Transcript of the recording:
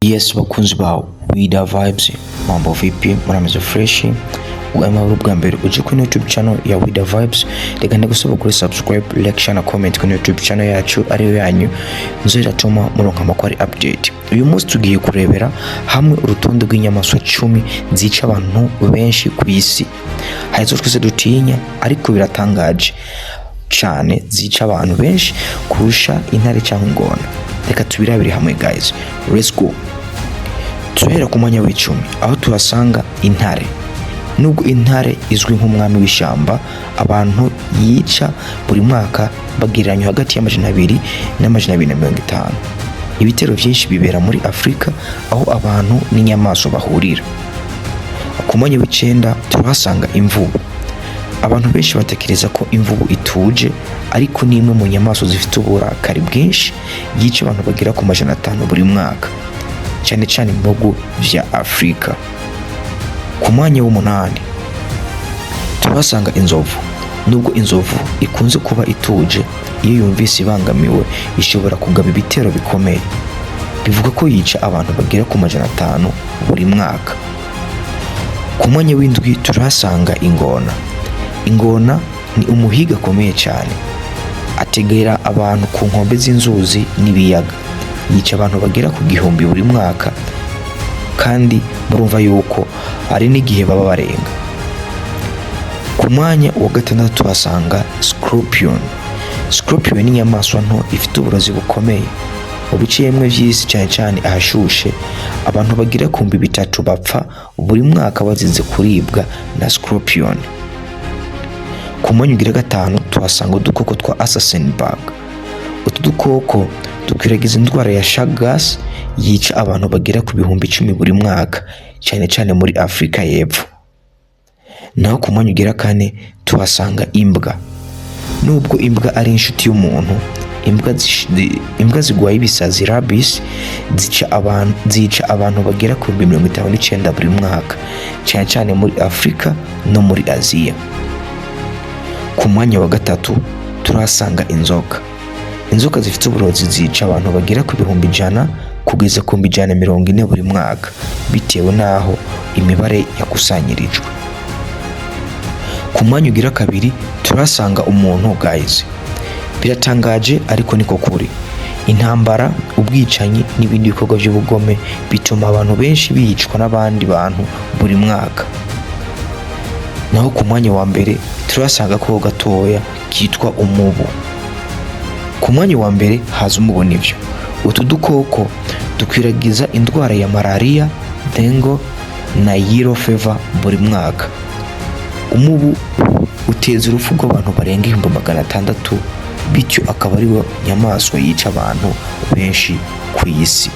Yes, bakunzi ba Wida Vibes, mambo vipi? Murameze fresh? Ubwa bwa mbere uje kuri YouTube channel ya Wida Vibes, reka ndagusaba kuri subscribe, like, share na comment kuri YouTube channel yacu ariyo yanyu, nizo iratuma muronka amakuru ari update. Uyu munsi tugiye kurebera hamwe urutonde rw'inyamaswa 10 zica abantu benshi ku isi. Hari izo twese dutinya, ariko biratangaje cyane, zica abantu benshi kurusha intare cyangwa ingona. Reka tubirabire hamwe, guys, let's go. Turahera ku mwanya w'icumi, aho tuhasanga intare. Nubwo intare izwi nk'umwami w'ishyamba, abantu yica buri mwaka bagereranywa hagati ya 200 na 250. Ibitero byinshi bibera muri Afurika, aho abantu n'inyamaswa bahurira. Ku mwanya w'icenda turahasanga imvubu. Abantu benshi batekereza ko imvubu ituje, ariko ni imwe mu nyamaswa zifite uburakari bwinshi. Yica abantu bagera ku 500 buri mwaka, cyane cyane mu bihugu vya Afurika. Ku mwanya w'umunani turahasanga inzovu. Nubwo inzovu ikunze kuba ituje, iyo yumvise ibangamiwe ishobora kugaba ibitero bikomeye. Bivuga ko yica abantu bagera ku 500 buri mwaka. Ku mwanya w'indwi turahasanga ingona. Ingona ni umuhiga akomeye cyane, ategera abantu ku nkombe z'inzuzi n'ibiyaga. Yica abantu bagera ku 1000 buri mwaka, kandi murumva yuko hari n'igihe baba barenga. Ku mwanya wa gatandatu tuhasanga scorpion. Scorpion ni inyamaswa nto ifite uburozi bukomeye. Mu bice bimwe by'isi, cyane cyane ahashushe, abantu bagera ku 3000 bapfa buri mwaka bazize kuribwa na scorpion. Ku mwanya ugira gatanu tuhasanga udukoko twa assassin bug. Utu dukoko dukwiragiza indwara ya Chagas, yica abantu bagera ku 10,000 buri mwaka, cyane cyane muri Afurika y'Epfo. Naho ku mwanya ugira kane tuhasanga imbwa. Nubwo imbwa ari inshuti y'umuntu, imbwa zigwaye ibisazi, rabies, zica abantu bagera ku 59,000 buri mwaka, cyane cyane muri Afurika no muri Aziya. Ku mwanya wa gatatu turahasanga inzoka. Inzoka zifite uburozi zica abantu bagera ku 100,000 kugeza ku 140,000 buri mwaka, bitewe n'aho imibare yakusanyirijwe. Ku mwanya ugira kabiri turahasanga umuntu. Guys, biratangaje ariko niko kuri. Intambara, ubwicanyi n'ibindi bikorwa by'ubugome bituma abantu benshi bicwa n'abandi bantu buri mwaka. Naho ku mwanya wa mbere turahasanga agakoko gatoya kitwa umubu. Ku mwanya wa mbere haza umubu, nivyo. Utu dukoko dukwiragiza indwara ya malariya, dengue na yellow fever buri mwaka. Umubu uteza urupfu rw'abantu barenga 600,000, bityo akaba ariwo nyamaswa yica abantu benshi ku isi.